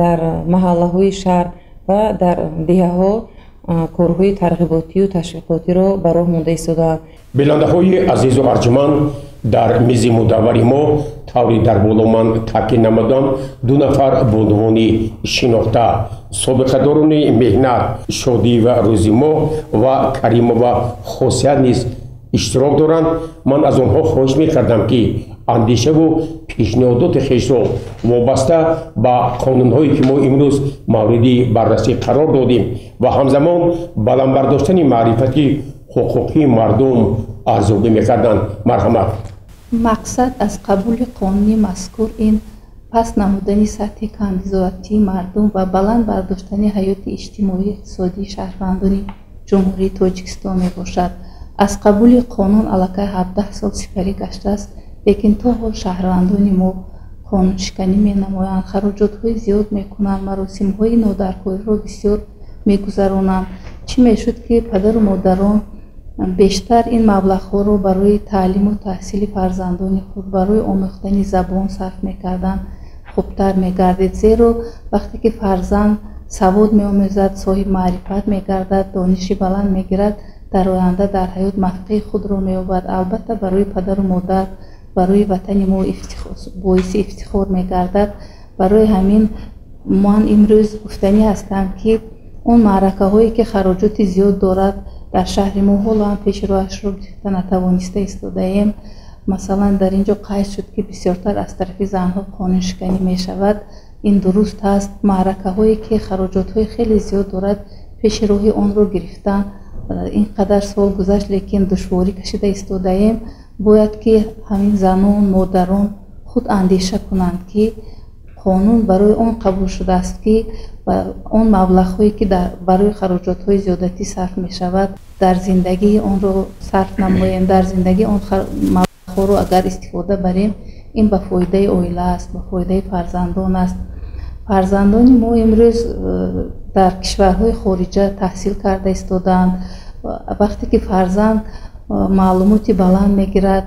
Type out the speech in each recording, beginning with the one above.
Дар маҳаллаҳои шаҳр ва дар деҳаҳо корҳои тарғиботию ташвиқотиро ба роҳ монда истодаанд. Бинандаҳои азизу арҷманд, дар мизи мудаввари мо, таври дар боло ман таъкид намудам, ду нафар бонувони шинохта, собиқадорони меҳнат, Шодиева Рӯзимо ва Каримова Хосият низ иштирок доранд. Ман аз онҳо хоҳиш мекардам, ки андешаву пешниҳодоти хешро вобаста ба қонунҳое, ки мо имрӯз мавриди баррасӣ қарор додем, ва ҳамзамон баланд бардоштани маърифати ҳуқуқии мардум арзёбӣ мекарданд. Марҳамат. Мақсад аз қабули қонуни мазкур ин паст намудани сатҳи камбизоатии мардум ва баланд бардоштани ҳаёти иҷтимоию иқтисодии шаҳрвандони Ҷумҳурии Тоҷикистон мебошад. Аз қабули қонун аллакай 17 сол сипарӣ гаштааст, лекин то ҳол шаҳрвандони мо қонуншиканӣ менамоянд, хароҷотҳои зиёд мекунанд, маросимҳои нодаркориро бисёр мегузаронанд. Чӣ мешуд, ки падару модарон бештар ин маблағҳоро барои таълиму таҳсили фарзандони худ, барои омӯхтани забон сарф мекарданд, хубтар мегардид. Зеро вақте ки фарзанд савод меомӯзад, соҳиби маърифат мегардад, дониши баланд мегирад, дар оянда дар ҳаёт мавқеи худро меёбад. Албатта, барои падару модар, барои ватани мо боиси ифтихор мегардад. Барои ҳамин ман имрӯз гуфтанӣ ҳастам, ки он маъракаҳое, ки хароҷоти зиёд дорад, дар шаҳри мо ҳоло ҳам пеши роҳашро гирифта натавониста истодаем. Масалан, дар ин ҷо қайд шуд, ки бисёртар аз тарафи занҳо қонуншиканӣ мешавад. Ин дуруст аст. Маъракаҳое, ки хароҷотҳои хеле зиёд дорад, пеши роҳи онро гирифтан ин қадар сол гузашт, лекин душворӣ кашида истодаем. Бояд ки ҳамин занон, модарон худ андеша кунанд, ки қонун барои он қабул шудааст, ки он маблағҳое, ки барои хароҷотҳои зиёдатӣ сарф мешавад, дар зиндагии онро сарф намоем. Дар зиндагии он маблағҳоро агар истифода барем, ин ба фоидаи оила аст, ба фоидаи фарзандон аст. Фарзандони мо имрӯз дар кишварҳои хориҷа таҳсил карда истодаанд. Вақте ки фарзанд маълумоти баланд мегирад,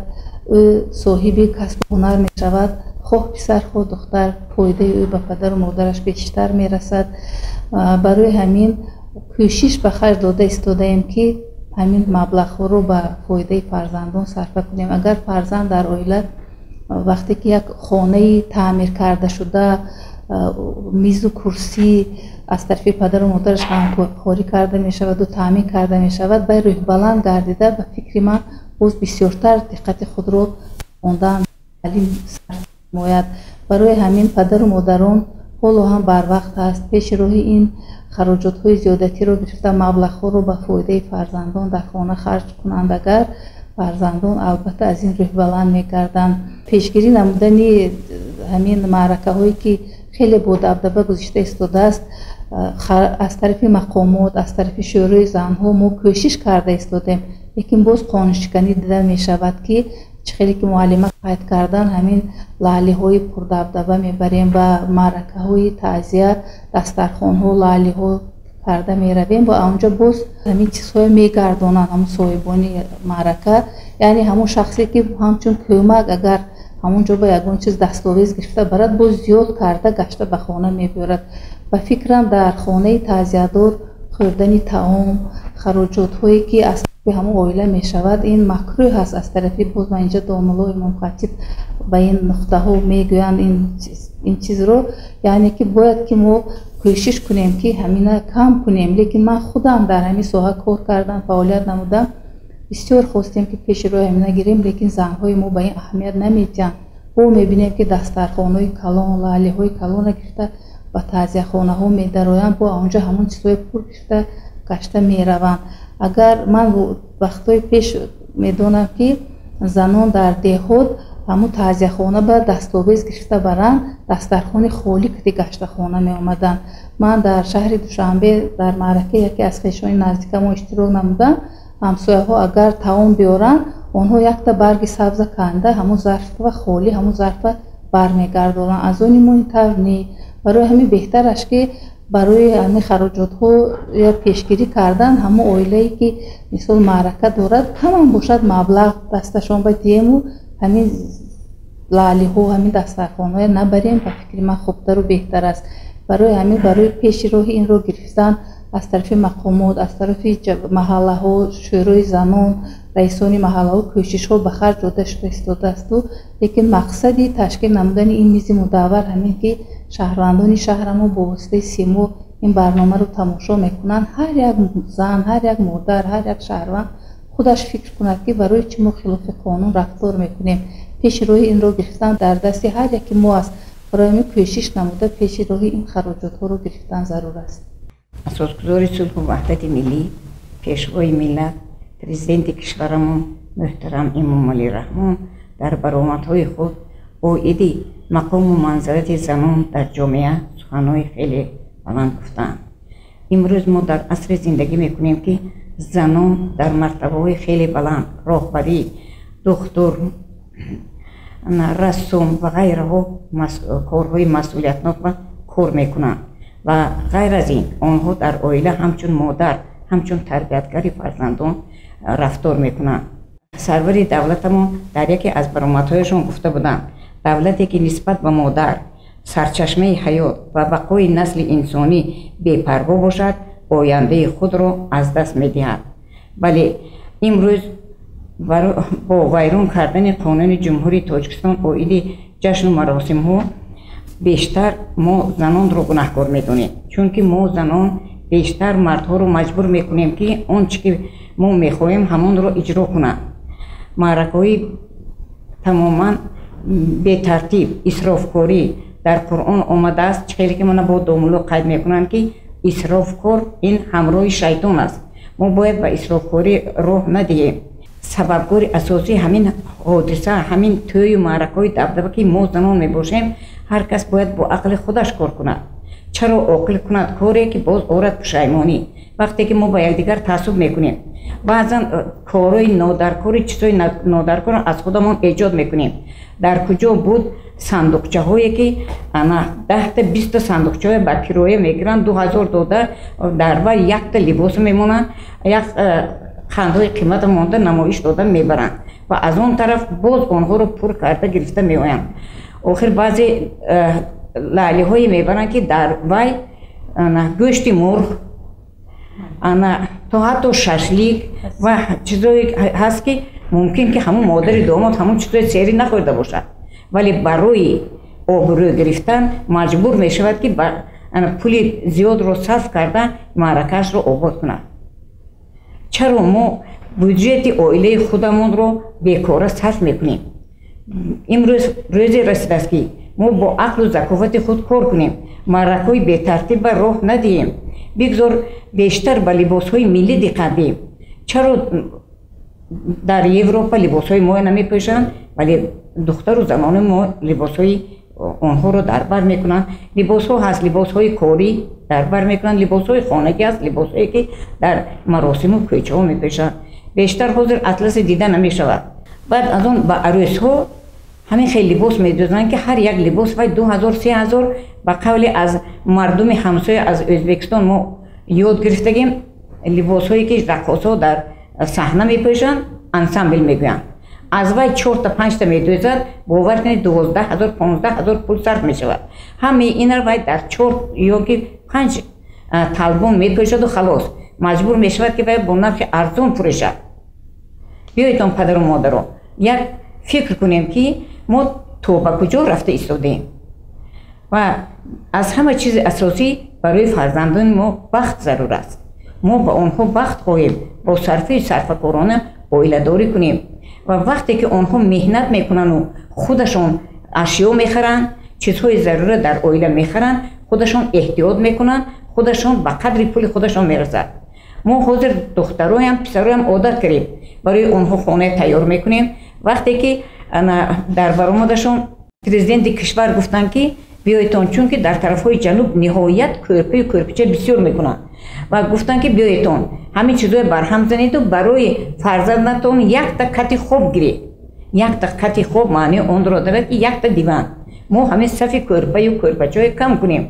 ӯ соҳиби касбу ҳунар мешавад, хоҳ писар, хоҳ духтар, фоидаи ӯ ба падару модараш бештар мерасад. Барои ҳамин кӯшиш ба харҷ дода истодаем, ки ҳамин маблағҳоро ба фоидаи фарзандон сарфа кунем. Агар фарзанд дар оила, вақте ки як хонаи таъмир кардашуда, мизу курсӣ аз тарафи падару модараш ғамхорӣ карда мешаваду таъмин карда мешавад, вай рӯҳбаланд гардида, ба фикри ман, боз бисёртар диққати худро хондан, таълим сарф намояд. Барои ҳамин падару модарон ҳоло ҳам барвақт аст, пеши роҳи ин хароҷотҳои зиёдатиро гирифта, маблағҳоро ба фоидаи фарзандон дар хона харҷ кунанд. Агар фарзандон, албатта, аз ин рӯҳбаланд мегарданд. Пешгирӣ намудани ҳамин маъракаҳое, ки хеле бодабдаба гузошта истодааст, аз тарафи мақомот, аз тарафи Шӯрои занҳо мо кӯшиш карда истодем, лекин боз қонуншиканӣ дида мешавад, ки чӣ хеле ки муаллима қайд кардан, ҳамин лаълиҳои пурдабдаба мебарем ба маъракаҳои таъзия, дастархонҳо лаълиҳо карда меравем ва онҷо боз ҳамин чизҳое мегардонанд ҳамун соҳибони маърака. Яъне ҳамун шахсе, ки ҳамчун кӯмак агар ҳамун ҷо ба ягон чиз дастовез гирифта барад, боз зиёд карда гашта ба хона мебиёрад. Ба фикрам, дар хонаи таъзиядор хӯрдани таом, хароҷотҳое, ки аз ҳамон оила мешавад, ин макрӯҳ аст. Аз тарафи боз ман инҷа домулло, имомхатиб ба ин нуқтаҳо мегӯянд ин чизро, яъне ки бояд ки мо кӯшиш кунем, ки ҳамина кам кунем. Лекин ман худам дар ҳамин соҳа кор кардам, фаъолият намудам. Бисёр хостем, ки пеши роҳи ҳамина гирем, лекин занҳои мо ба ин аҳамият намедиҳанд. Бо мебинем, ки дастархонҳои калон, лаълиҳои калона гирифта ба таъзияхонаҳо медароянд, бо онҷо ҳамон чизҳои пур гирифта гашта мераванд. Агар ман вақтҳои пеш медонам, ки занон дар деҳот ҳамун таъзияхона ба дастовез гирифта баранд, дастархони холӣ кати гашта хона меомаданд. Ман дар шаҳри Душанбе дар маъракаи яке аз хешони наздикамо иштирок намудам. Ҳамсояҳо агар таом биёранд, онҳо якта барги сабза канда, ҳамун зарфа холӣ, ҳамун зарфа бармегардонанд. Аз они мо ин тавр не. Барои ҳамин беҳтараш, ки барои ҳамин хароҷотҳо пешгирӣ кардан, ҳамон оилае, ки мисол маърака дорад, камам бошад, маблағ дасташон ба диҳему ҳамин лаълиҳо, ҳамин дастархонҳое набарем, ба фикри ман, хубтару беҳтар аст. Барои ҳамин, барои пеши роҳи инро гирифтан аз тарафи мақомот, аз тарафи маҳаллаҳо, шӯрои занон, раисони маҳаллаҳо кӯшишҳо ба харҷ дода шуда истодаасту, лекин мақсади ташкил намудани ин мизи мудаввар ҳамин ки шаҳрвандони шаҳрамо бо воситаи Симо ин барномаро тамошо мекунанд. Ҳар як зан, ҳар як модар, ҳар як шаҳрванд худаш фикр кунад, ки барои чӣ мо хилофи қонун рафтор мекунем. Пеши роҳи инро гирифтан дар дасти ҳар яки мо аст. Барои ҳамин кӯшиш намуда пеши роҳи ин хароҷотҳоро гирифтан зарур аст. Асосгузори сулҳу ваҳдати миллӣ, пешвои миллат, президенти кишварамон муҳтарам Эмомалӣ Раҳмон дар баромадҳои худ оиди мақому манзалати занон дар ҷомеа суханҳои хеле баланд гуфтаанд. Имрӯз мо дар асре зиндагӣ мекунем, ки занон дар мартабаҳои хеле баланд, роҳбарӣ, духтур, рассом ва ғайраҳо корҳои масъулиятнок кор мекунанд ва ғайр аз ин онҳо дар оила ҳамчун модар, ҳамчун тарбиятгари фарзандон рафтор мекунанд. Сарвари давлатамон дар яке аз баромадҳояшон гуфта буданд: давлате ки нисбат ба модар, сарчашмаи ҳаёт ва бақои насли инсонӣ бепарво бошад, ояндаи худро аз даст медиҳад. Вале имрӯз бо вайрон кардани қонуни Ҷумҳурии Тоҷикистон оиди ҷашну маросимҳо бештар мо занонро гунаҳкор медонем, чунки мо занон бештар мардҳоро маҷбур мекунем, ки он чӣ ки мо мехоҳем, ҳамонро иҷро кунанд. Маъракаҳои тамоман бетартиб, исрофкорӣ дар Қуръон омадааст, чӣ хеле ки мана бо домулло қайд мекунанд, ки исрофкор ин ҳамроҳи шайтон аст. Мо бояд ба исрофкорӣ роҳ надиҳем. Сабабгори асосии ҳамин ҳодиса, ҳамин тӯю маъракаҳои дабдаба, ки мо занон мебошем, ҳар кас бояд бо ақли худаш кор кунад. Чаро оқил кунад коре, ки боз орад пушаймонӣ? Вақте ки мо ба якдигар таассуб мекунем, баъзан корҳои нодаркори, чизҳои нодаркорро аз худамон эҷод мекунем. Дар куҷо буд сандуқчаҳое, ки ана 10-та, 20-та сандуқчаҳое ба кироя мегиранд, 2000 дода, дар вай якта либос мемонанд, як қандҳои қимата монда намоиш дода мебаранд ва аз он тараф боз онҳоро пур карда гирифта меоянд. Охир баъзе лаълиҳое мебаранд, ки дар вай гӯшти мурғ, ана то ҳатто шашлик ва чизое ҳаст, ки мумкин ки ҳамун модари домод ҳамун чизои серӣ нахӯрда бошад, вале барои обрӯ гирифтан маҷбур мешавад, ки пули зиёдро сарф карда маъракаашро обод кунад. Чаро мо бюҷети оилаи худамонро бекора сарф мекунем? Имрӯз рӯзе расидааст, ки мо бо ақлу заковати худ кор кунем, маъракаҳои бетартиб ба роҳ надиҳем. Бигзор бештар ба либосҳои миллӣ диққат диҳем. Чаро дар Европа либосҳои моя намепӯшанд, вале духтару занони мо либосҳои онҳоро дар бар мекунанд? Либосҳо ҳаст, либосҳои корӣ дар бар мекунанд, либосҳои хонагӣ ҳаст, либосҳое ки дар маросиму кӯчаҳо мепӯшанд. Бештар ҳозир атласе дида намешавад. Баъд аз он ба арӯсҳо ҳамин хел либос медӯзанд, ки ҳар як либос вай 2000, 3000. Ба қавли аз мардуми ҳамсоя, аз Ӯзбекистон мо ёд гирифтагем, либосҳое ки раққосҳо дар саҳна мепӯшанд, ансамбл мегӯянд, аз вай чорта, панҷта медӯзад. Бовар кунед, 12 000, 15 000 пул сарф мешавад. Ҳамаи инро вай дар чор ё ки панҷ талбон мепӯшаду халос. Маҷбур мешавад, ки вай бо нархи арзон фурӯшад. Биёедон, падару модаро, як фикр кунем, ки мо то ба куҷо рафта истодаем. Ва аз ҳама чизи асосӣ барои фарзандони мо бахт зарур аст. Мо ба онҳо бахт хоҳем, бо сарфаи сарфакорона оиладорӣ кунем. Ва вақте ки онҳо меҳнат мекунанду худашон ашё мехаранд, чизҳои зарура дар оила мехаранд, худашон эҳтиёт мекунанд, худашон ба қадри пули худашон мерасад. Мо ҳозир духтароям, писароям одат кардем, барои онҳо хона тайёр мекунем. Вақте ки дар баромадашон президенти кишвар гуфтанд, ки биёедтон, чунки дар тарафҳои ҷануб ниҳоят кӯрпаю кӯрпича бисёр мекунанд, ва гуфтанд, ки биёедтон, ҳамин чизҳое барҳам занеду барои фарзандатон якта кати хоб гиред. Якта кати хоб маънии онро дорад, ки якта диван. Мо ҳамин сафи кӯрпаю кӯрпачаҳое кам кунем.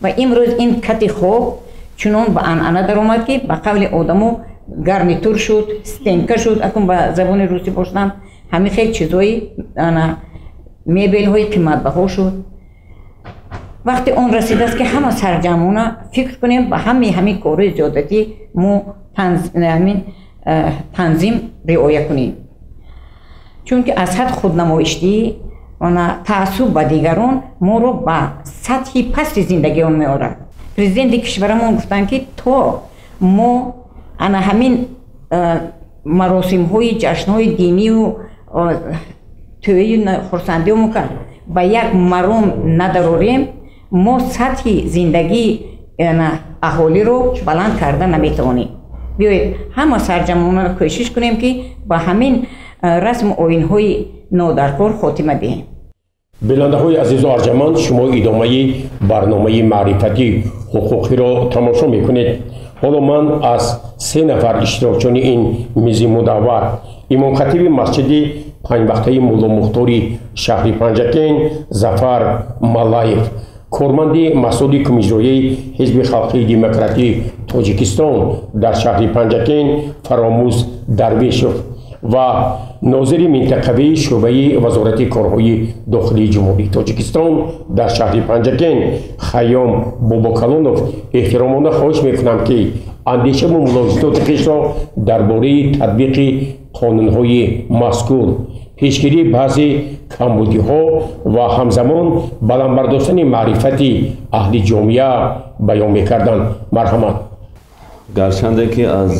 Ва имрӯз ин кати хоб чунон ба анъана даромад, ки ба қавли одамо гарнитур шуд, стенка шуд, акун ба забони русӣ бошам, ҳамин хел чизҳои мебелҳои қиматбаҳо шуд. Вақти он расидааст, ки ҳама сарҷамъона фикр кунем, ба ҳамаи ҳамин корҳои зиёдатӣ мо ҳамин танзим риоя кунем, чунки аз ҳад худнамоиштӣ, таассуб ба дигарон моро ба сатҳи пасти зиндагион меорад. Президенти кишварамон гуфтанд, ки то мо ана ҳамин маросимҳои ҷашнҳои динию тӯю хурсандиҳо ба як маром надарорем, мо сатҳи зиндагии аҳолиро баланд карда наметавонем. Биёед, ҳама сарҷамъонаро кӯшиш кунем, ки ба ҳамин расму оинҳои нодаркор хотима диҳем. Бинандаҳои азизу арҷаманд, шумо идомаи барномаи маърифатӣ ҳуқуқиро тамошо мекунед. Ҳоло ман аз се нафар иштирокчиёни ин мизи мудаввар, имомхатиби масҷиди панҷвақтаи Мулломухтори шаҳри Панҷакент Зафар Маллаев, корманди масъули кумиҷроии Ҳизби халқии демократии Тоҷикистон дар шаҳри Панҷакент Фаромӯз Дарвешов ва нозири минтақавии шӯъбаи Вазорати корҳои дохилии Ҷумҳурии Тоҷикистон дар шаҳри Панҷакент Хайём Бобокалонов эҳтиромона хоҳиш мекунам, ки андешаву мулоҳизоти хешро дар бораи татбиқи қонунҳои мазкур, пешгирии баъзе камбудиҳо ва ҳамзамон баланд бардоштани маърифати аҳли ҷомеа баён мекарданд. Марҳамат. Гарчанде ки аз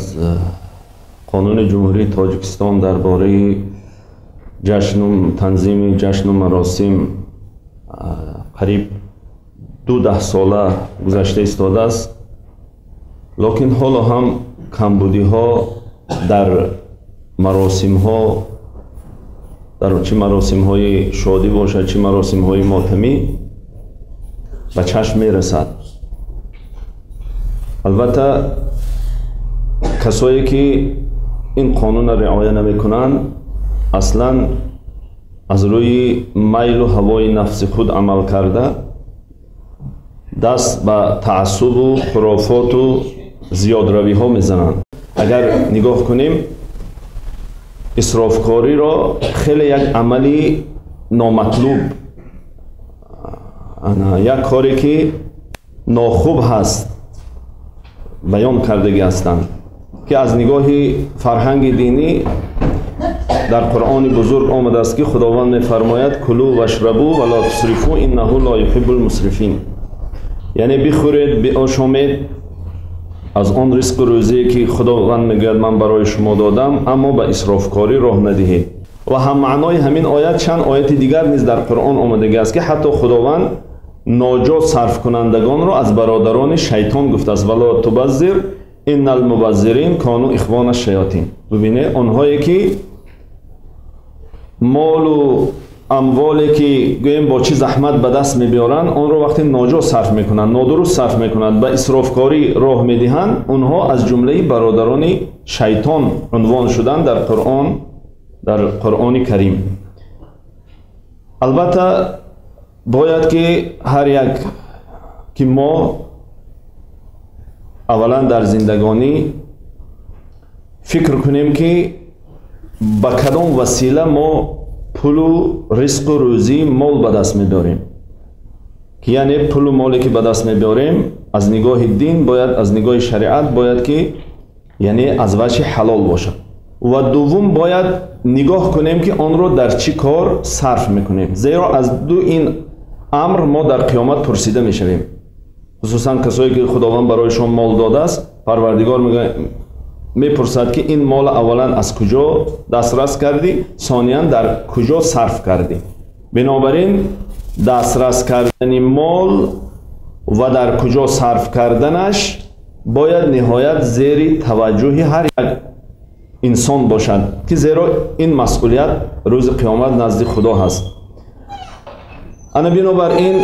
қонуни Ҷумҳурии Тоҷикистон дар бораи ҷашну танзими ҷашну маросим қариб 2 даҳсола гузашта истодааст, лекин ҳоло ҳам камбудиҳо дар маросимҳо, дар чӣ маросимҳои шодӣ бошад, чӣ маросимҳои мотамӣ, ба чашм мерасад. Албатта, касое ки ин қонунро риоя намекунанд, аслан аз рӯи майлу ҳавои нафси худ амал карда, даст ба таассубу хурофоту зиёдравиҳо мезананд. Агар нигоҳ кунем, исрофкориро хеле як амали номатлуб, як коре ки нохуб ҳаст баён кардагӣ ҳастанд, ки аз нигоҳи фарҳанги динӣ дар Қуръони бузург омадааст, ки Худованд мефармояд: كلوا واشربوا ولا تسرفوا إنه لا يحب المسرفين. Яъне бихӯред, биошомед аз он ризқу рӯзие, ки Худованд мегӯяд, ман барои шумо додам, аммо ба исрофкорӣ роҳ надиҳед. Ва ҳаммаънои ҳамин оят чанд ояти дигар низ дар Қуръон омадагӣ аст, ки ҳатто Худованд ноҷо сарфкунандагонро аз бародарони шайтон гуфтааст: ولا تبذر إن المبذرين كانوا إخوان الشياطين. Бубинед, онҳое ки молу амволе ки гӯем бо чӣ заҳмат ба даст мебиёранд, онро вақте ноҷо сарф мекунанд, нодуруст сарф мекунанд, ба исрофкорӣ роҳ медиҳанд, онҳо аз ҷумлаи бародарони шайтон унвон шуданд дар Қуръон, дар Қуръони Карим. Албатта, бояд ки ҳар як ки мо аввалан дар зиндагонӣ фикр кунем, ки ба кадом васила мо пулу ризқу рӯзӣ, мол ба даст мебиёрем, ки яъне пулу моле ки ба даст мебиёрем, аз нигоҳи дин бояд, аз нигоҳи шариат бояд ки яъне аз ваҷҳи ҳалол бошад. Ва дуввум, бояд нигоҳ кунем, ки онро дар чӣ кор сарф мекунем, зеро аз ду ин амр мо дар қиёмат пурсида мешавем. Хусусан касое ки Худованд барояшон мол додааст, Парвардигор мепурсад, ки ин мол аввалан аз куҷо дастрас кардӣ, сониян дар куҷо сарф кардӣ. Бинобар ин дастрас кардани мол ва дар куҷо сарф карданаш бояд ниҳоят зери таваҷҷӯҳи ҳар як инсон бошад, ки зеро ин масъулият рӯзи қиёмат назди Худо ҳаст. Ана бинобар ин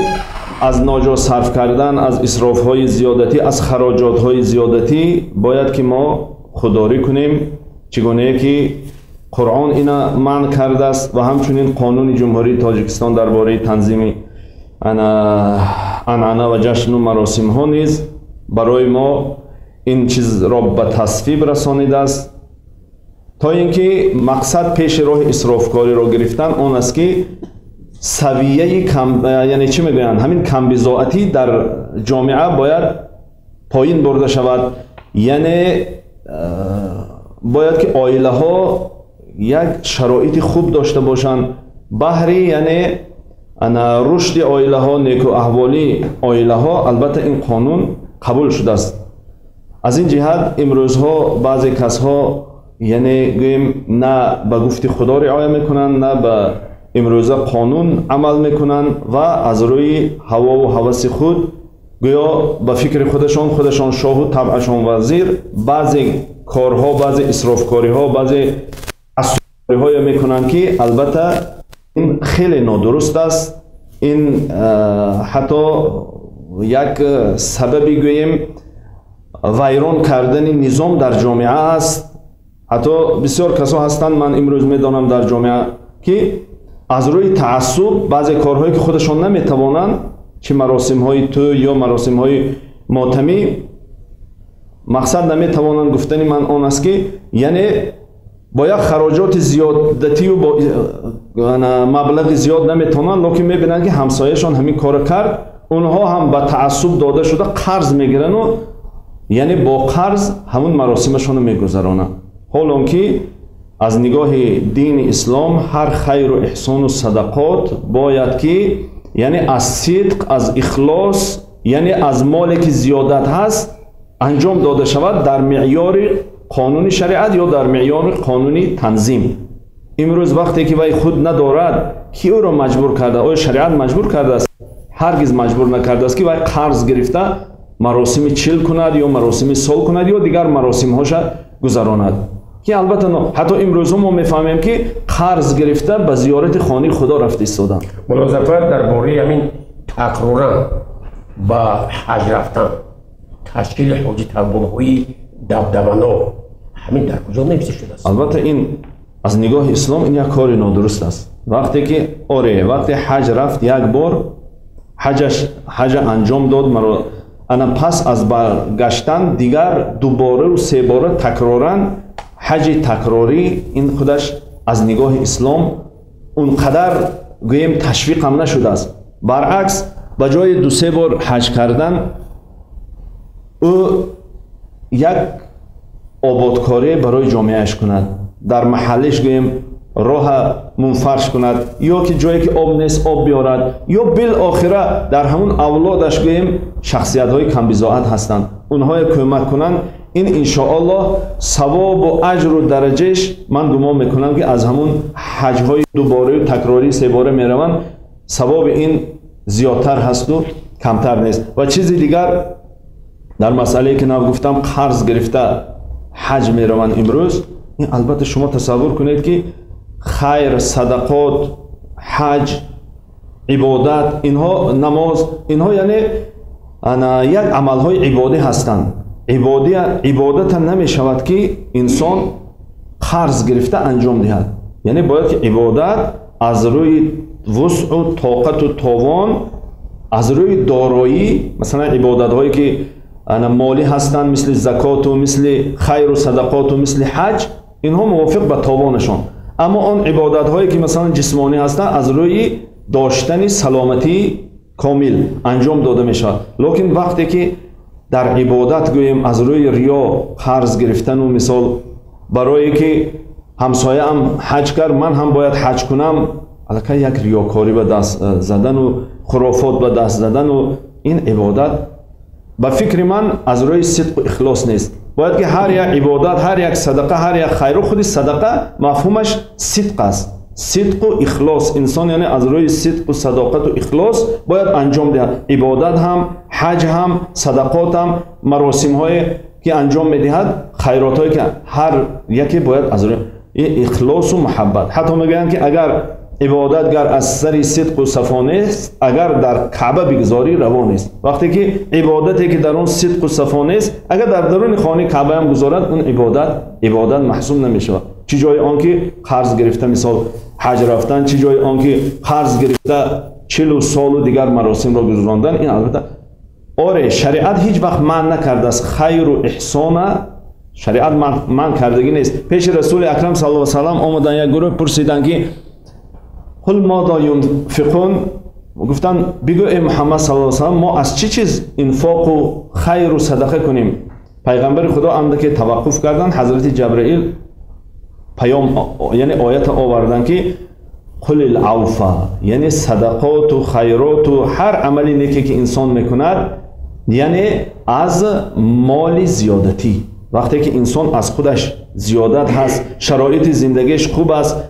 аз ноҷо сарф кардан, аз исрофҳои зиёдатӣ, аз хароҷотҳои зиёдатӣ бояд ки мо худдорӣ кунем, чӣ гунае ки Қуръон ина манъ кардааст ва ҳамчунин қонуни Ҷумҳурии Тоҷикистон дар бораи танзими анъана ва ҷашну маросимҳо низ барои мо ин чизро ба тасвиб расонидааст, то ин ки мақсад пеши роҳи исрофкориро гирифтан он аст, ки Савияи яъне чӣ мегӯянд, ҳамин камбизоатӣ дар ҷомеа бояд поин бурда шавад. Яъне бояд ки оилаҳо як шароити хуб дошта бошанд баҳри яъне рушди оилаҳо, некуаҳволии оилаҳо. Албатта ин қонун қабул шудааст. Аз ин ҷиҳат имрӯзҳо баъзе касҳо яъне гӯем на ба гуфти Худо риоя мекунанд, на ба имрӯза қонун амал мекунанд ва аз рӯи ҳавову ҳаваси худ гӯё ба фикри худашон, худашон шоҳу табъашон вазир, баъзе корҳо, баъзе исрофкориҳо, баъзе асориҳое мекунанд, ки албатта ин хеле нодуруст аст. Ин ҳатто як сабаби гӯем вайрон кардани низом дар ҷомеа аст. Ҳатто бисёр касо ҳастанд, ман имрӯз медонам дар ҷомеа, ки аз рӯи таассуб баъзе корҳое ки худашон наметавонанд, чӣ маросимҳои тӯй ё маросимҳои мотамӣ, мақсад наметавонанд. Гуфтани ман он аст, ки яъне бо як хароҷоти зиёдатию бо маблағи зиёд наметавонанд, лекин мебинанд, ки ҳамсояшон ҳамин корро кард, онҳо ҳам ба таассуб дода шуда қарз мегирану яъне бо қарз ҳамун маросимашонро мегузаронанд. Ҳол он ки аз нигоҳи дини ислом ҳар хайру эҳсону садақот бояд ки яъне аз сидқ, аз ихлос, яъне аз моле ки зиёдат ҳаст анҷом дода шавад дар меъёри қонуни шариат ё дар меъёри қонуни танзим. Имрӯз вақте ки вай худ надорад, ки ӯро маҷбур карда? Оё шариат маҷбур кардааст? Ҳаргиз маҷбур накардааст, ки вай қарз гирифта маросими чил кунад ё маросими сол кунад ё дигар маросимҳоша гузаронад, ки албатта ҳатто имрӯзҳо мо мефаҳмем, ки қарз гирифта ба зиёрати хонаи Худо рафта истоданд. Мулло Зафар, дар бораи ҳамин такроран ба ҳаҷ рафтан, ташкили ҳоҷи талбонҳои дабдабанок, ҳамин дар куҷо навишта шудааст? Албатта ин аз нигоҳи ислом ин як кори нодуруст аст. Вақте ки оре, вақте ҳаҷ рафт, як бор ҳаҷаш ҳаҷа анҷом дод, маро ана пас аз баргаштан дигар дубораю себора такроран ҳаҷи такрорӣ, ин худаш аз нигоҳи ислом он қадар гӯем ташвиқам нашудааст. Баръакс, ба ҷои ду-се бор ҳаҷ кардан ӯ як ободкорӣ барои ҷомеааш кунад, дар маҳаллиш гӯем роҳа мунфарш кунад, ё ки ҷое ки об нест об биёрад, ё билохира дар ҳамун авлодаш гӯем шахсиятҳои камбизоат ҳастанд, онҳое кӯмак кунанд. Ин иншоаллоҳ савобу аҷру дараҷаш ман гумон мекунам, ки аз ҳамун ҳаҷҳои дубораю такрорӣ себора мераванд, савоби ин зиёдтар ҳасту камтар нест. Ва чизи дигар дар масъалае ки нав гуфтам, қарз гирифта ҳаҷ мераванд имрӯз, ин албатта шумо тасаввур кунед, ки хайр, садақот, ҳаҷ, ибодат, инҳо намоз, инҳо яъне як амалҳои ибодӣ ҳастанд. Ибодата намешавад, ки инсон қарз гирифта анҷом диҳад. Яъне бояд ки ибодат аз рӯи вусъу тоқату товон, аз рӯи дороӣ, масалан ибодатҳое ки молӣ ҳастанд, мисли закоту мисли хайру садақоту мисли ҳаҷ, инҳо мувофиқ ба товонашон. Аммо он ибодатҳое ки масалан ҷисмонӣ ҳастанд, аз рӯи доштани саломатии комил анҷом дода мешавад. Лекин вақте ки дар ибодат гӯем аз рӯи риё қарз гирифтану мисол барое ки ҳамсояам ҳаҷ кард, ман ҳам бояд ҳаҷ кунам, аллакай як риёкорӣ ба даст задану хурофот ба даст задану ин ибодат ба фикри ман аз рӯи сидқу ихлос нест. Бояд ки ҳар як ибодат, ҳар як садақа, ҳар як хайру, худи садақа мафҳумаш сидқ аст, сидқу ихлос. Инсон яъне аз рӯи сидқу садоқату ихлос бояд анҷом диҳад ибодат ҳам, ҳаҷ ҳам, садақот ҳам, маросимҳое ки анҷом медиҳад, хайротҳое ки ҳар яке бояд аз рӯи ихлосу муҳаббат. Ҳатто мегӯянд, ки агар ибодатгар аз сари сидқу сафо нест, агар дар Каъба бигзорӣ, раво нест. Вақте ки ибодате ки дар он сидқу сафо нест, агар дар даруни хонаи Каъбаам гузорад, он ибодат ибодат маҳсуб намешавад. Чӣ ҷои он ки қарз гирифта мисол ҳаҷ рафтан, чӣ ҷои он ки қарз гирифта чилу солу дигар маросимро гузарондан. Ин албатта оре, шариат ҳеҷ вақт манъ накардааст хайру эҳсона, шариат манъ кардагӣ нест. Пеши Расули Акрам саллаллоҳу алайҳи васаллам омадан як гурӯҳ, пурсиданд, ки قل ماذا ينفقون، گفتن بگو ای محمد صلی الله علیه و سلم ما از چی چیز انفاق و خیر و صدقه کنیم؟ پیغمبر خدا امده که توقف کردن، حضرت جبرئیل پیام یعنی آیت آوردن که قل العفو، یعنی صدقات و خیرات و هر عملی نیکی که انسان میکند، یعنی از مال زیادتی. وقتی که انسان از خودش زیادت هست، شرایط زندگیش خوب است،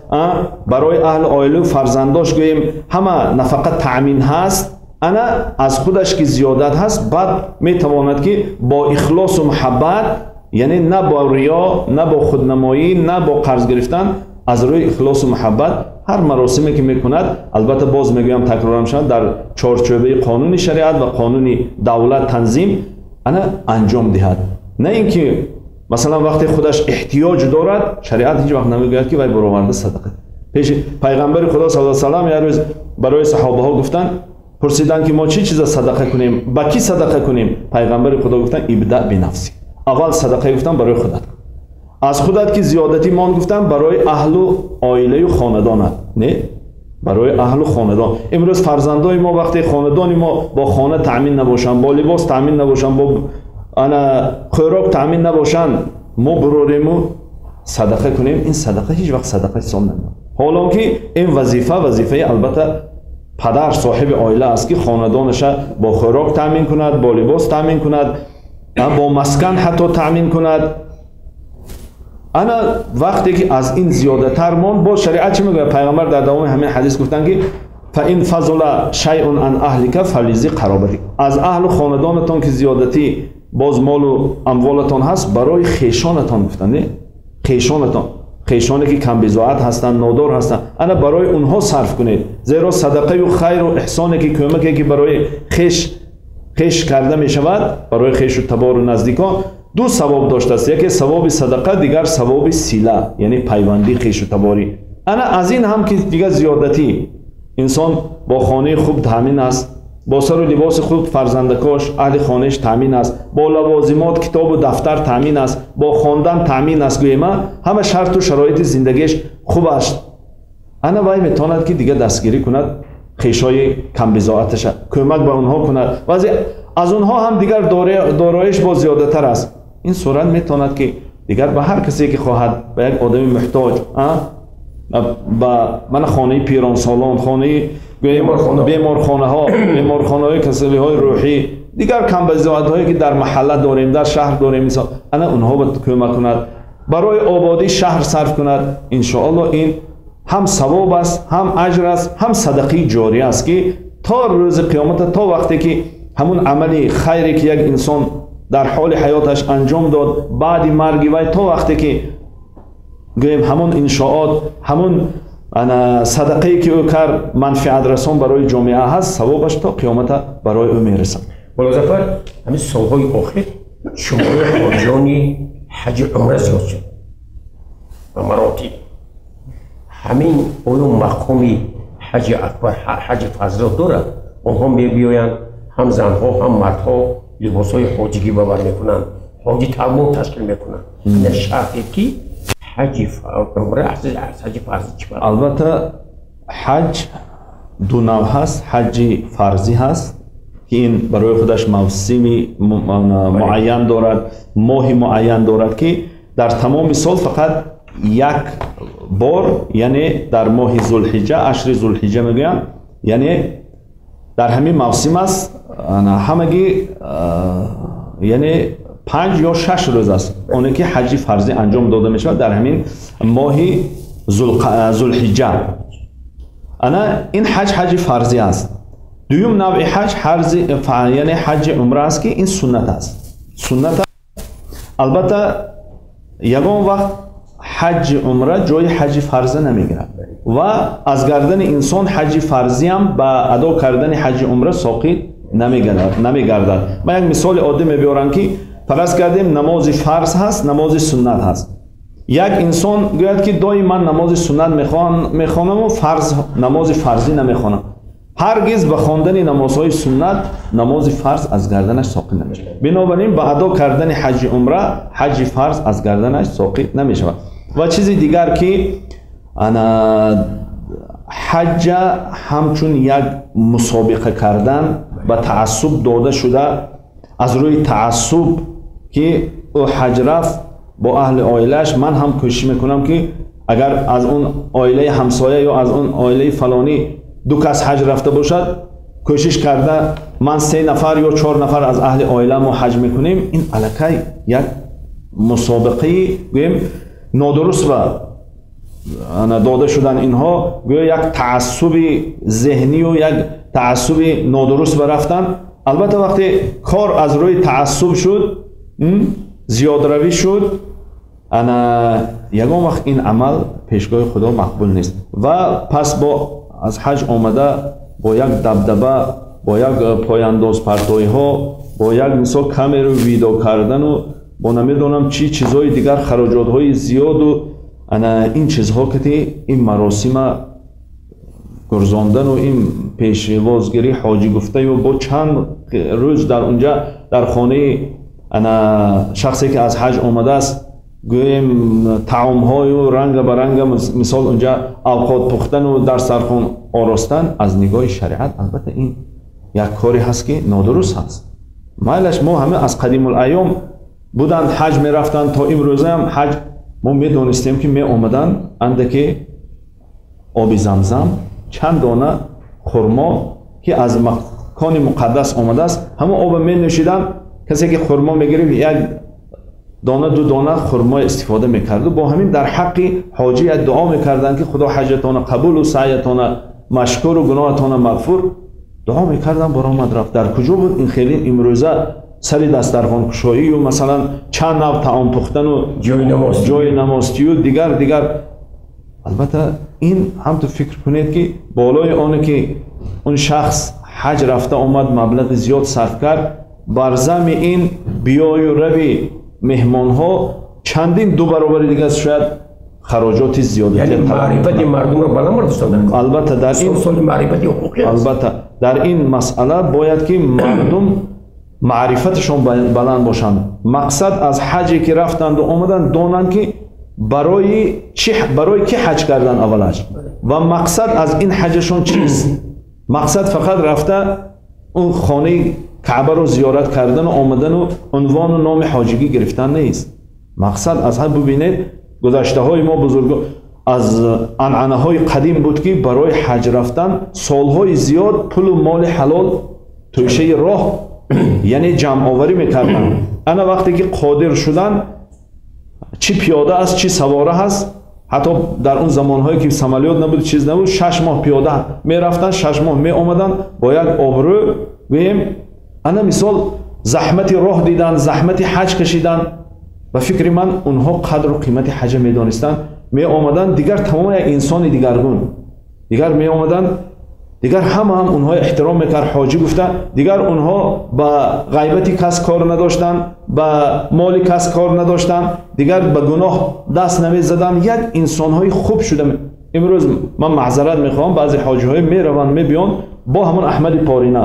برای اهل عائله و فرزنداش گوییم همه نفقه تأمین هست، انا از خودش که زیادت هست، بعد میتواند که با اخلاص و محبت، یعنی نه با ریا، نه با خودنمایی، نه با قرض گرفتن، از روی اخلاص و محبت هر مراسمی که میکند، البته باز میگویم تکرارم شد، در چارچوبه قانون شریعت و قانون دولت تنظیم انا انجام دهد. نه اینکه مثلا وقتی خودش احتیاج دارد، شریعت هیچ وقت نمیگوید که وای برآورده صدقه. پیش پیغمبر خدا صلی الله علیه و سلم یک روز برای صحابه ها گفتن، پرسیدن که ما چی چیز صدقه کنیم، با کی صدقه کنیم؟ پیغمبر خدا گفتن ابدأ بنفسی، اول صدقه گفتن برای خودت، از خودت که زیادتی مان گفتن برای اهل و عائله و خاندانت، نه برای اهل و خاندان. امروز فرزندای ما وقتی خاندان ما با خانه تأمین نباشن، با لباس تأمین نباشن، با انا خوراک تأمین نباشن، ما براریم و صدقه کنیم، این صدقه هیچ وقت صدقه حساب نمیاد. حالا که این وظیفه البته پدر صاحب عائله است که خاندانش با خوراک تأمین کند، با لباس تأمین کند، با مسکن حتی تأمین کند. انا وقتی که از این زیاده تر ماند، با شریعت چی میگه؟ پیغمبر در دوام همین حدیث گفتن که فإن فضل شیء عن اهلک فلذی قرابتک، از اهل و خاندانتان که زیادتی باز مال و اموالتان هست، برای خیشانتان گفتن، نه خیشانتان، خیشانی که کم بضاعت هستند، نادار هستند، انا برای اونها صرف کنید، زیرا صدقه و خیر و احسانی که کمکی که برای خیش کرده می شود، برای خیش و تبار و نزدیکان، دو ثواب داشته است، یکی ثواب صدقه، دیگر ثواب سیله، یعنی پیوندی خیش و تباری. انا از این هم که دیگر زیادتی انسان با خانه خوب تامین است، با سر و لباس خوب فرزندکاش اهل خانهش تامین است، با لوازمات کتاب و دفتر تامین است، با خواندن تامین است، گوییم همه شرط و شرایط زندگیش خوب است. انا وای میتواند که دیگه دستگیری کند خیشای کم بضاعتش، کمک به اونها کند، و از اونها هم دیگر دارایش با زیاده تر است. این صورت میتواند که دیگر به هر کسی که خواهد، به یک آدم محتاج، به من خانه پیرانسالان، خانه بیمارخانه ها، بیمارخانه های کسلی های روحی، دیگر کم بضاعت هایی که در محله داریم، در شهر داریم، انا اونها باید کمک کند، برای آبادی شهر صرف کند. انشاءالله این هم ثواب است، هم اجر است، هم صدقه جاری است که تا روز قیامت، تا وقتی که همون عمل خیری که یک انسان در حال حیاتش انجام داد، بعد مرگ وی تا وقتی که گوییم همون انشاءات، همون صدقه که او کرد منفعت رسان برای جامعه هست، ثوابش تا قیامت برای او میرسد. مولا ظفر، همین سالهای آخر شماره حاجیان حج عمره زیاد شد و مراتب. همین آیا مقام حج اکبر، حج فضل دارد؟ آنها میبیایند، هم زنها هم مردها لباسهای حاجیگی ببر میکنند، حاجی تمام تشکیل میکنند. این شرطی که حج عمره از حج فرضی چی؟ البته حج دو نوع هست، حج فرضی هست که این برای خودش موسمی معین دارد، ماه معین دارد که در تمام سال فقط یک بار، یعنی در ماه ذوالحجه، عشر ذوالحجه میگویم، یعنی در همین موسم است، همگی یعنی 5 یا 6 روز است اونه که حج فرضی انجام داده می شود در همین ماه ذوالحجه. انا این حج حج فرضی است. دوم نوع حج یعنی حج عمره است که این سنت است. سنت است. البته یگان وقت حج عمره جای حج فرض نمیگیرد و از گردن انسان حج فرضی هم به ادا کردن حج عمره ساقط نمیگردد. من یک مثال عادی میبیارم که فرض کردیم نماز فرض هست، نماز سنت هست. یک انسان گوید که دایی من نماز سنت میخوانم و فرض نماز فرضی نمیخوانم. هرگز به خواندن نمازهای سنت نماز فرض از گردنش ساقط نمیشود. بنابراین به ادا کردن حج عمره حج فرض از گردنش ساقط نمیشود. و چیز دیگر که انا ҳаҷа ҳамчун як мусобиқа кардан ба таассуб дода шуда, аз рӯи таассуб ки ӯ ҳаҷ рафт бо аҳли оилааш, ман ҳам кӯшиш мекунам ки агар аз он оилаи ҳамсоя ё аз он оилаи фалонӣ ду кас ҳаҷ рафта бошад, кӯшиш карда ман 3 нафар ё 4 нафар аз аҳли оила мо ҳаҷ мекунем. Ин аллакай як мусобиқаи гӯем нодуруст ва дода шудан инҳо гӯё як таассуби зеҳнию як таассуби нодуруст ба рафтан. Албатта вақте кор аз рӯи таассуб шуд, зиёдравӣ шуд, ана ягон вақт ин амал пешгоҳи Худо мақбул нест. Ва пас бо аз ҳаҷ омада бо як дабдаба, бо як пояндозпартоиҳо, бо як мисол камеру видео кардану бо намедонам чӣ чизҳои дигар, хароҷотҳои зиёду ана ин чизҳо ки ин маросима гурзондану ин пешвозгирӣ ҳоҷӣ гуфтаю бо чанд рӯз дар унҷа дар хонаи ана шахсе ки аз ҳаҷ омадааст гӯем таомҳою ранга ба ранга мисол унҷа авқот пухтану дар сархон оростан, аз нигоҳи шариат албатта ин як коре ҳаст ки нодуруст ҳаст. Майлаш мо ҳама аз қадимулайём буданд, ҳаҷ мерафтанд, то имрӯзаам ҳаҷ мо медонистем ки меомаданд андаке оби замзам, чанд дона хурмо ки аз макони муқаддас омадааст, ҳамон оба менӯшиданд. Касе ки хурмо мегирифт як дона ду дона хурмо истифода мекарду бо ҳамин дар ҳаққи ҳоҷӣ як дуо мекарданд ки Худо ҳаҷатона қабулу саъятона машкуру гуноҳатона мағфур. Дуо мекарданд, баромад рафт. Дар куҷо буд ин хеле имрӯза сари дастархонкушоию масалан чанд нав таом пухтану ҷои намозтию дигар дигар. Албатта ин ҳам ту фикр кунед ки болои оне ки он шахс ҳаҷ рафта омад, маблағи зиёд сарф кард, бар зами ин биёю рави меҳмонҳо чандин ду баробари дигар шояд хароҷоти зиёдатӣ. Яъне маърифати мардумро баланд бардоштан. Албатта дар ин соли маърифати ҳуқуқӣ аст. Албатта дар ин масъала бояд ки мардум маърифаташон баланд бошанд. Мақсад аз ҳаҷе ки рафтанду омаданд донанд ки барои чӣ, барои ки ҳаҷ кардан аввалаш ва мақсад аз ин ҳаҷашон чист. Мақсад фақат рафта он хонаи каъбаро зиёрат кардану омадану унвону номи ҳоҷигӣ гирифтан нест. Мақсад аз ҳад бубинед, гузаштаҳои мо бузург аз анъанаҳои қадим буд ки барои ҳаҷ рафтан солҳои зиёд пулу моли ҳалол тӯшаи роҳ яъне ҷамъоварӣ мекарданд. Ана вақте ки қодир шудан, чӣ пиёда аст, чӣ савора ҳаст, ҳатто дар он замонҳое ки самолёт набуд, чиз набуд, 6 моҳ пиёда мерафтанд, 6 моҳ меомаданд бо як обрӯ гӯем. Ана мисол заҳмати роҳ дидан, заҳмати ҳаҷ кашидан, ба фикри ман онҳо қадру қимати ҳаҷа медонистанд. Меомаданд дигар тамоми як инсони дигаргун, дигар меомаданд, дигар ҳама ҳам онҳо эҳтиром мекард, ҳоҷӣ гуфта, дигар онҳо ба ғайбати кас кор надоштанд, ба моли кас кор надоштанд, дигар ба гуноҳ даст намезаданд, як инсонҳои хуб шуда. Имрӯз ман маъзарат мехоҳам, баъзе ҳоҷиҳое мераванд, мебиёнд бо ҳамон Аҳмади Порина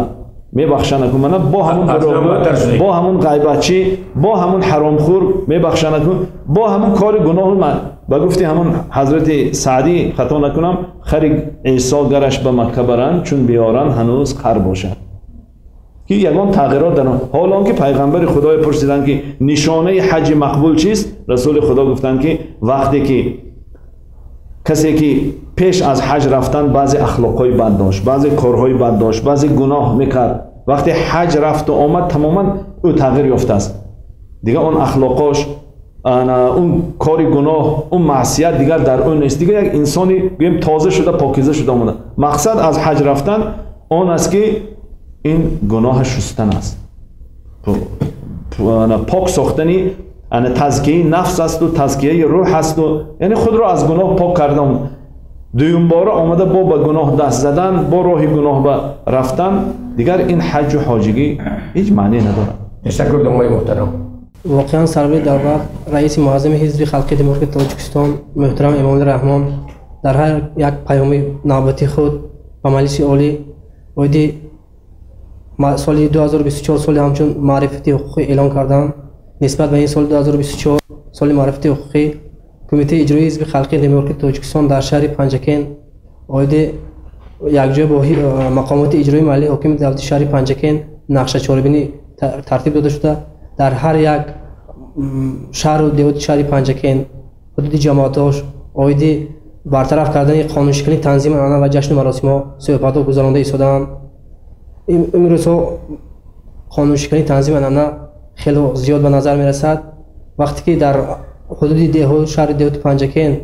мебахшанакун мана, бо ҳамон дурӯғгӯ, бо ҳамон ғайбатчӣ, бо ҳамон ҳаромхӯр мебахшанакун, бо ҳамон кори гуноҳу ман. Ба гуфти ҳамон ҳазрати Саъдӣ хато накунам, хари Исо гараш ба Макка баранд, чун биёранд ҳанӯз хар бошад. Ки ягон тағйирот дар он. Ҳол он ки пайғамбари Худое пурсиданд ки нишонаи ҳаҷи мақбул чист, Расули Худо гуфтанд ки вақте ки касе ки пеш аз ҳаҷ рафтан баъзе ахлоқҳои бад дошт, баъзе корҳои бад дошт, баъзе гуноҳ мекард, вақте ҳаҷ рафту омад тамоман ӯ тағйир ёфтааст. Дигар он ахлоқош, он кори гуноҳ, он маъсият дигар дар ӯ нест. Дигар як инсони гӯем тоза шуда, покиза шуда омада. Мақсад аз ҳаҷ рафтан он аст ки ин гуноҳа шустан аст, пок сохтани тазкияи нафс асту тазкияи рӯҳ асту, яъне худро аз гуноҳ пок кардан. Дуюмбора омада бо ба гуноҳ даст задан, бо роҳи гуноҳ ба рафтан, дигар ин ҳаҷу ҳоҷигӣ ҳеҷ маъне надорад. Ташаккур домои муҳтарам. Воқеан сарвари давлат, раиси муаззами Ҳизби Халқии Демократии Тоҷикистон муҳтарам Эмомалӣ Раҳмон дар ҳар як паёми навбати худ ба Маҷлиси Олӣ оиди соли 2024 соли ҳамчун маърифати ҳуқуқӣ эълон карданд. Нисбат ба ин соли 2024 соли маърифати ҳуқуқӣ Кумитаи иҷроии Ҳизби Халқии Демократии Тоҷикистон дар шаҳри Панҷакент Оиди якҷоя бо мақомоти иҷроии маҳаллии ҳокими давлати шаҳри Панҷакент нақша чорабинӣ тартиб дода шуда, дар ҳар як шаҳру деҳоти шаҳри Панҷакент ҳудуди ҷамоатҳош оиди бартараф кардани қонуншиканӣ, танзими анъана ва ҷашну маросимҳо суҳбатҳо гузаронда истодаанд. Имрӯзҳо қонуншиканӣ, танзими анъана хеле зиёд ба назар мерасад. Вақте ки дар ҳудуди деҳот, шаҳри деҳоти Панҷакент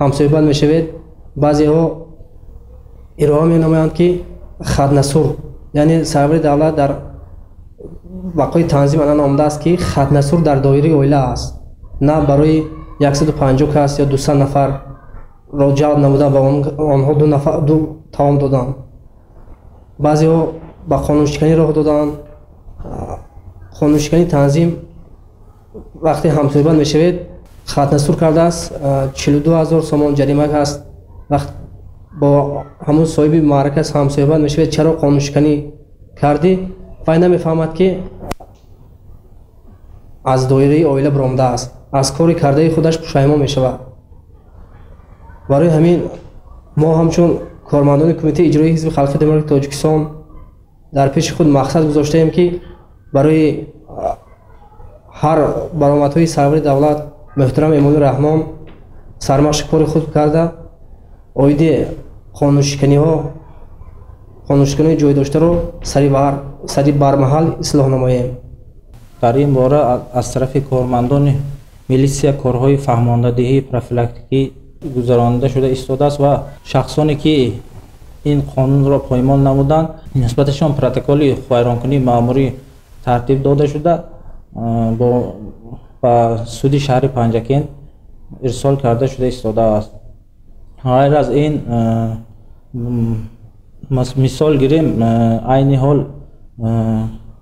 ҳамсӯҳбат мешавед, баъзеҳо ироа менамоянд, ки хатнасур, яъне сарвари давлат дар вақои танзим анъана омадааст, ки хатнасур дар доираи оила аст, на барои 150 кас ё 200 нафарро ҷалб намудан ва онҳо ду нафар ду таом доданд. Баъзеҳо ба қонуншиканӣ роҳ доданд. Қонуншиканӣ танзим вақте ҳамсӯҳбат мешавед, хатнасур кардааст, 42 ҳазор сомон ҷарима аст. Вақт бо ҳамун соҳиби маърака ҳамсӯҳбат мешавед, чаро қонуншиканӣ кардӣ, вай намефаҳмад, ки аз доираи оила баромадааст, аз кори кардаи худаш пушаймон мешавад. Барои ҳамин мо ҳамчун кормандони Кумитаи иҷроии Ҳизби Халқи Демократии Тоҷикистон дар пеши худ мақсад гузоштаем, ки барои ҳар баромадҳои сарвари давлат муҳтарам Эмомалӣ Раҳмон сармашқи кори худ карда, оиди қонуншиканиҳо, қонуншиканиҳои ҷой доштаро сари бармаҳал ислоҳ намоем. Дар ин бора аз тарафи кормандони милитсия корҳои фаҳмондадиҳии профилактикӣ гузаронида шуда истодааст ва шахсоне ки ин қонунро поймол намуданд, нисбаташон протоколи ҳуқуқвайронкунии маъмурӣ тартиб дода шуда, ба суди шаҳри Панҷакент ирсол карда шуда истодааст. Ғайр аз ин, мисол гирем, айни ҳол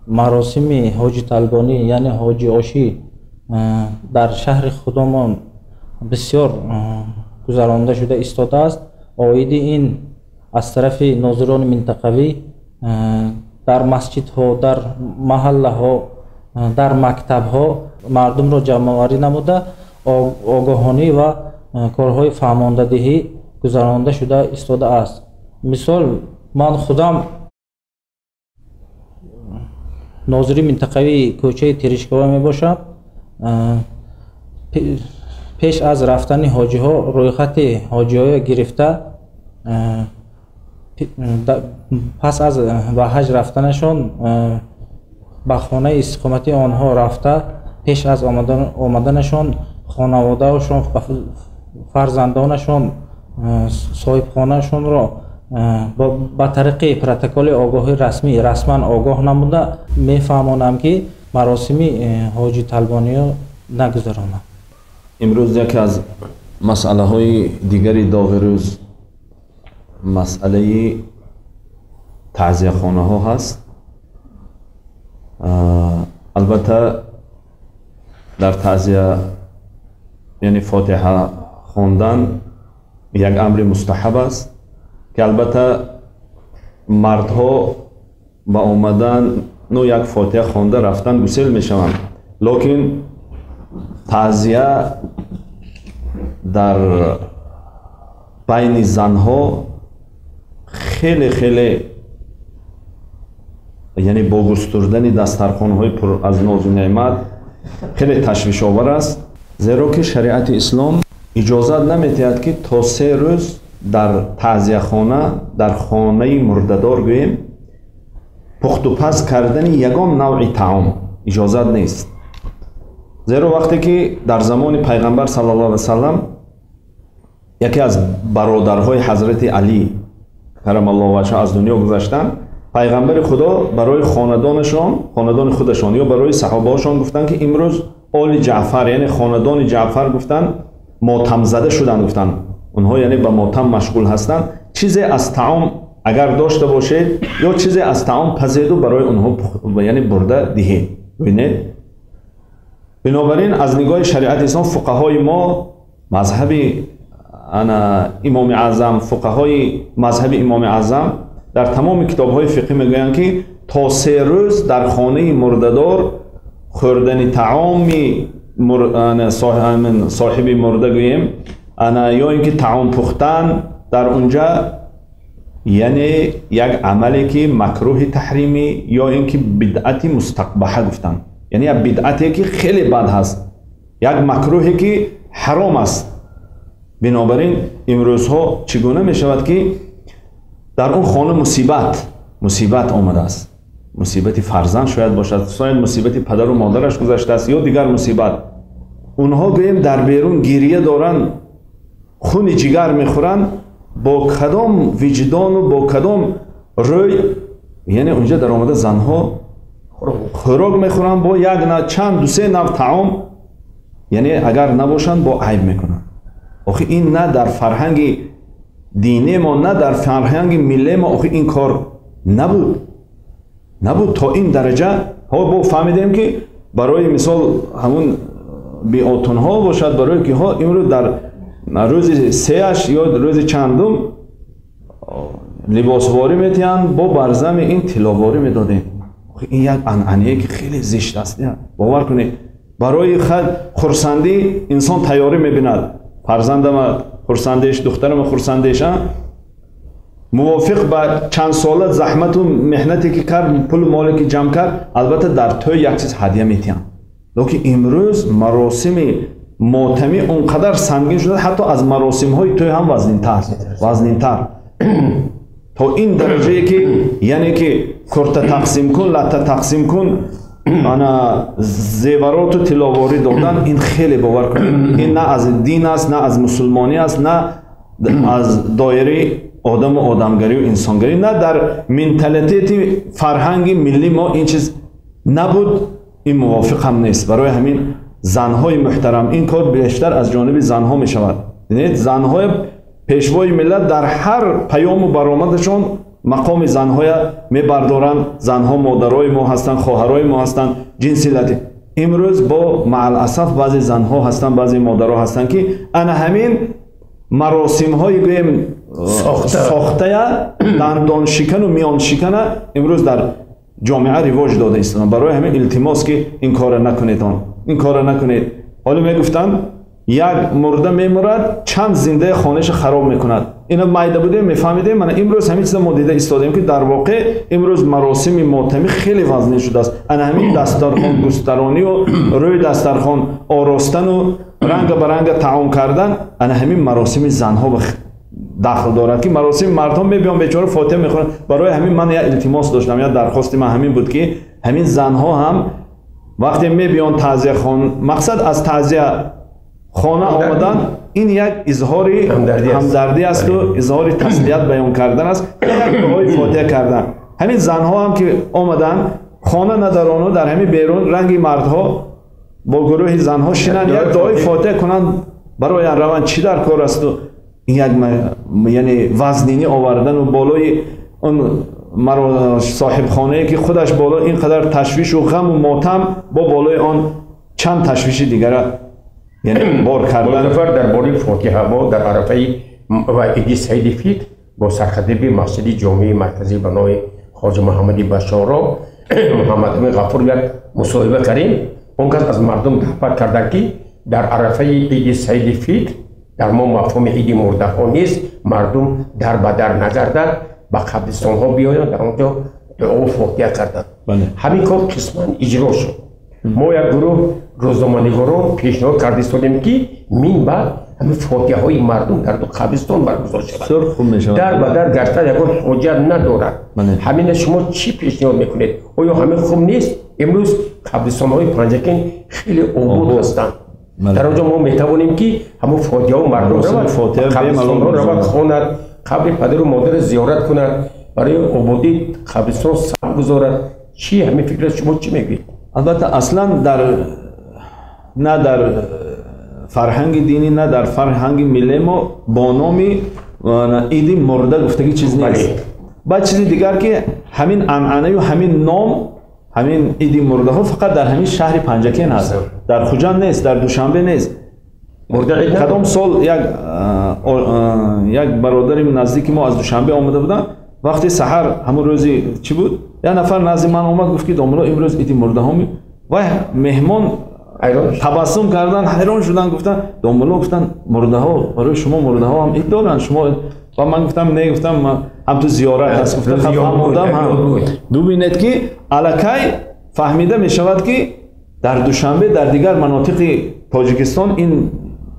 маросими ҳоҷи Талбонӣ, яъне ҳоҷи Ошӣ, дар шаҳри худомон бисёр гузаронида шуда истодааст. Оиди ин аз тарафи нозирони минтақавӣ дар масҷидҳо, дар маҳаллаҳо, дар мактабҳо мардумро ҷамъоварӣ намуда, огоҳонӣ ва корҳои фаҳмондадиҳӣ гузаронида шуда истодааст. Мисол, ман худам нозири минтақавии кӯчаи Тиришкова мебошам. Пеш аз рафтани ҳоҷиҳо рӯйхати ҳоҷиҳоя гирифта, пас аз ба ҳаҷ рафтанашон ба хонаи истиқоматии онҳо рафта, пеш аз омаданашон хонаводаашон, фарзандонашон, соҳибхонаашонро ба тариқи протоколи огоҳии расмӣ расман огоҳ намуда мефаҳмонам, ки маросими ҳоҷи Талбониё нагузаронам. Имрӯз яке аз масъалаҳои дигари доғи рӯз масъалаи таъзияхонаҳо ҳаст. Албатта дар таъзия, яъне фотиҳа хондан як амри мустаҳаб аст, ки албатта мардҳо ба омадан як фотиҳа хонда рафтан гусел мешаванд, лекин таъзия дар байни занҳо хеле хеле, яъне бо густурдани дастархонҳои пур аз нозу неъмат хеле ташвишовар аст, зеро ки шариати ислом иҷозат наметиҳад, ки то 3 рӯз дар таъзияхона, дар хонаи мурдадор гӯем, пухтупаз кардани ягон навъи таом иҷозат нест. Зеро вақте ки дар замони пайғамбар саллаллоҳу алайҳи васаллам яке аз бародарҳои ҳазрати Алӣ карамаллоҳу ваҷҳаҳу аз дунё гузаштанд, пайғамбари Худо барои хонадонашон, хонадони худашон ё барои саҳобаҳошон гуфтанд, ки имрӯз оли Ҷаъфар, яъне хонадони Ҷаъфар гуфтанд, мотамзада шуданд, гуфтанд. Онҳо яъне ба мотам машғул ҳастанд. Чизе аз таом агар дошта бошед ё чизе аз таом пазеду барои онҳо яъне бурда диҳед. Бинед, бинобар ин аз нигоҳи шариати ислом фуқаҳои мо, мазҳаби ана Имоми Аъзам, фуқаҳои мазҳаби Имоми Аъзам дар тамоми китобҳои фиқҳӣ мегӯянд, ки то 3 рӯз дар хонаи мурдадор хӯрдани таоми соҳиби мурда гӯем, ана ё ин ки таом пухтан дар унҷа Яъне як амале ки макрӯҳи таҳримӣ ё ин ки бидъати мустақбаҳа гуфтанд, яъне як бидъате ки хеле бад ҳаст, як макрӯҳе ки ҳаром аст. Бинобар ин имрӯзҳо чӣ гуна мешавад ки дар он хона мусибат омадааст, мусибати фарзанд шояд бошад, шояд мусибати падару модараш гузаштааст ё дигар мусибат. Онҳо гӯем дар берун гирия доранд, хуни ҷигар мехӯранд, бо кадом виҷдону бо кадом рӯй, яъне унҷа даромада занҳо хӯрок мехӯранд бо як на чанд дусе нав таом, яъне агар набошанд бо айб мекунанд. Охи ин на дар фарҳанги дини мо, на дар фарҳанги миллии мо охи ин кор набуд то ин дараҷа. Ҳо бо фаҳмидем ки барои мисол ҳамун беотунҳо бошад, барои киҳо имрӯз дар рӯзи сеаш ё рӯзи чандум либосворӣ метиҳанд, бо барзами ин тилловорӣ медодем. Ин як анъанае ки хеле зишт аст. Бовар кунед, барои хурсандӣ инсон тайёрӣ мебинад, фарзандама хурсандеш, духтарама хурсандеш, мувофиқ ба чанд сола заҳмату меҳнате ки кард, пулу моле ки ҷамъ кард, албатта дар тӯй як чиз ҳадя метиҳанд. Лекин имрӯз маросими мотамӣ он қадар сангин шуда, ҳатто аз маросимҳои тӯй ҳам вазнинтар, то ин дараҷае ки яъне ки курта тақсим кун, латта тақсим кун, ана зевароту тилловорӣ додан, ин хеле бовар кунед, ин на аз дин аст, на аз мусулмонӣ аст, на аз доираи одаму одамгарию инсонгарӣ, на дар менталитети фарҳанги миллӣ мо ин чиз набуд, ин мувофиқ ҳам нест. Барои ҳамин занҳои муҳтарам, ин кор бештар аз ҷониби занҳо мешавад. Бинед, занҳои пешвои миллат дар ҳар паёму баромадашон мақоми занҳоя мебардоранд. Занҳо модарои мо ҳастанд, хоҳарои мо ҳастанд, ҷинси латиф. Имрӯз бо мааласаф баъзе занҳо ҳастанд, баъзе модаро ҳастанд ки ана ҳамин маросимҳои гӯем сохтая, дандоншикану миёншикана имрӯз дар ҷомеа ривоҷ дода истоданд. Барои ҳамин илтимос ки ин корро накунед, ин корро накунед. Ҳоло мегуфтанд як мурда мемурад, чанд зиндаи хонаша хароб мекунад. Ино майда будем, мефаҳмидем. Мана имрӯз ҳамин чиза мо дида истодем ки дар воқеъ имрӯз маросими мотамӣ хеле вазнин шудааст. Ана ҳамин дастархон густаронию рӯи дастархон оростану ранга ба ранга таом кардан, ана ҳамин маросими занҳо дахл дорад ки маросими мардҳо мебиён бечора фотиҳа мехонанд. Барои ҳамин ман як илтимос доштам, як дархости ман ҳамин буд ки ҳамин занҳо ҳам вақте мебиён таъзияхон, мақсад аз таъзия хона омадан ин як изҳори ҳамдардӣ асту изҳори таслият баён кардан аст, як дуои фотиҳа кардан. Ҳамин занҳо ҳам ки омаданд хона надарону дар ҳамин берун ранги мардҳо бо гурӯҳи занҳо шинанд, як дуои фотиҳа кунанд, бароян раванд, чӣ дар кор асту ин як яъне вазнинӣ овардану болои он соҳибхонае ки худаш боло ин қадар ташвишу ғаму мотам, бо болои он чанд ташвиши дигара яъне бор кардан. Музаффар, дар бораи фотиҳа мо дар арафаи ва иди Саиди Фитр бо сархатиби масҷиди ҷомеи марказӣ ба номи Хоҷа Муҳаммади Башоро Муҳаммадамин Ғафур як мусоҳиба кардем. Он кас аз мардум даъват карданд ки дар арафаи иди Саиди Фитр дар мо мафҳуми иди мурдаҳо нест, мардум дар ба дар нагардад, ба қабристонҳо биёянд, дар он ҷо дуо фотиҳа карданд. Ҳамин кор қисман иҷро шуд. Мо як гурӯҳ рӯзноманигорон пешниҳод карда истодем ки минбаъд ҳамин фотиҳаҳои мардум дар ду қабристон баргузор шавад. Дар ба дар гаштан ягон ҳоҷат надорад. Ҳамина шумо чӣ пешниҳод мекунед? Оё ҳамин хуб нест? Имрӯз қабристонҳои Панҷакент хеле обод ҳастанд. Дар он ҷо мо метавонем ки ҳамон фотиҳао мардум равад, қабристонҳо равад, хонад, қабри падару модарро зиёрат кунад, барои ободии қабристон саҳм гузорад. Чӣ ҳамин фикр шумо чӣ мегӯед? Албатта аслан на дар фарҳанги динӣ, на дар фарҳанги миллии мо бо номи иди мурда гуфтагӣ чиз нест. Баъд чизи дигар ки ҳамин анъанаю ҳамин ном, ҳамин иди мурдаҳо фақат дар ҳамин шаҳри Панҷакент ҳаст, дар Хуҷанд нест, дар Душанбе нест. Кадом сол як бародари наздики мо аз Душанбе омада буданд, вақти саҳар ҳамон рӯзи чӣ буд, як нафар назди ман омад, гуфт ки домулло имрӯз иди мурдаҳо. Вай меҳмон табассум кардан, ҳайрон шуданд, гуфтанд домулло, гуфтанд мурдаҳо барои шумо мурдаҳо ҳам ид доранд, шумо Ва ман гуфтам не, гуфтам ҳам ту зиёрат аст. Гуфтам фаҳмондам. Бубинед ки аллакай фаҳмида мешавад ки дар Душанбе, дар дигар манотиқи Тоҷикистон ин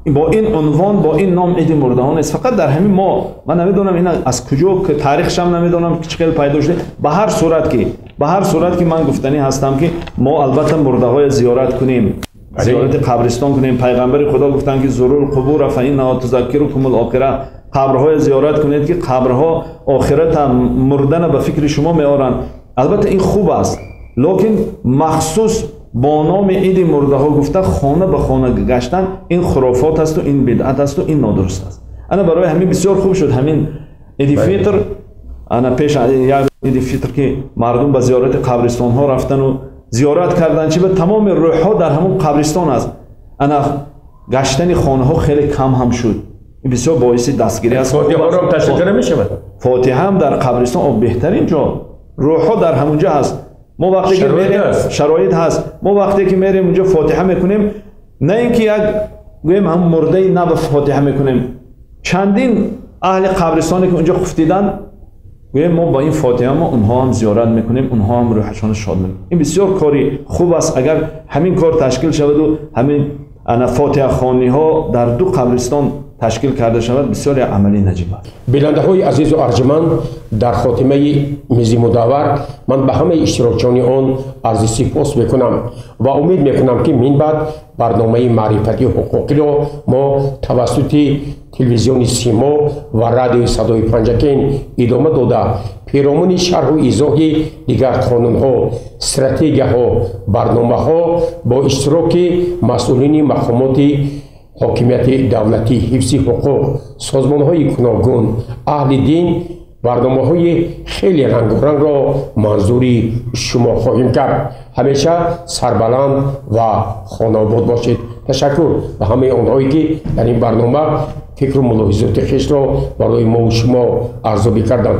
бо ин унвон, бо ин ном иди мурдаҳон нест. Фақат дар ҳамин мо, ман намедонам ин аз куҷо, таърихшам намедонам чӣ хел пайдо шуда. Ба ҳар сурат ки ман гуфтанӣ ҳастам ки мо албатта мурдаҳоя зиёрат кунем, зиёрати қабристон кунем. Пайғамбари Худо гуфтанд ки зурул қубура фаиннаҳо тузаккирукумул охира, қабрҳоя зиёрат кунед ки қабрҳо охирата, мурдана ба фикри шумо меоранд. Албатта ин хуб аст, лекин махсус бо номи иди мурдаҳо гуфта хона ба хона гаштан ин хурофот асту ин бидъат асту ин нодуруст аст. Ана барои ҳамин бисёр хуб шуд ҳамин иди фитр. Ана пеш як иди фитр ки мардум ба зиёрати қабристонҳо рафтану зиёрат кардан, чи ба тамоми рӯҳҳо дар ҳамон қабристон аст. Ана гаштани хонаҳо хеле кам ҳам шуд. Ин бисёр боиси дастгирӣ аст. Фотиҳаро ташкил карда мешавад. Фотиҳа ҳам дар қабристон беҳтарин ҷо, рӯҳҳо дар ҳамонҷо ҳаст. Мо вақте ки мерем, шароит ҳаст. Мо вақте ки мерем унҷо фотиҳа мекунем, на ин ки як гӯем ҳам мурдаи нав фотиҳа мекунем. Чандин аҳли қабристоне ки унҷо хуфтиданд, гӯем мо бо ин фотиҳа мо онҳо ҳам зиёрат мекунем, онҳо ҳам рӯҳашонро шод мекунем. Ин бисёр кори хуб аст агар ҳамин кор ташкил шаваду ҳамин ана фотиҳахониҳо дар ду қабристон ташкил карда шавад, бисёр як амали наҷиб аст. Бинандаҳои азизу арҷманд, дар хотимаи мизи мудаввар ман ба ҳамаи иштирокчиёни он арзи сипос мекунам ва умед мекунам ки минбаъд барномаи маърифатии ҳуқуқиро мо тавассути телевизиони Симо ва радиои Садои Панҷакент идома дода, пиромуни шарҳу изоҳи дигар қонунҳо, стратегияҳо, барномаҳо бо иштироки масъулини мақомоти ҳокимияти давлатӣ, ҳифзи ҳуқуқ, созмонҳои гуногун, аҳли дин барномаҳои хеле рангорангро манзури шумо хоҳем кард. Ҳамеша сарбаланд ва хонаобод бошед. Ташаккур ба ҳамаи онҳое ки дар ин барнома фикру мулоҳизоти хешро барои мову шумо арзёбӣ карданд.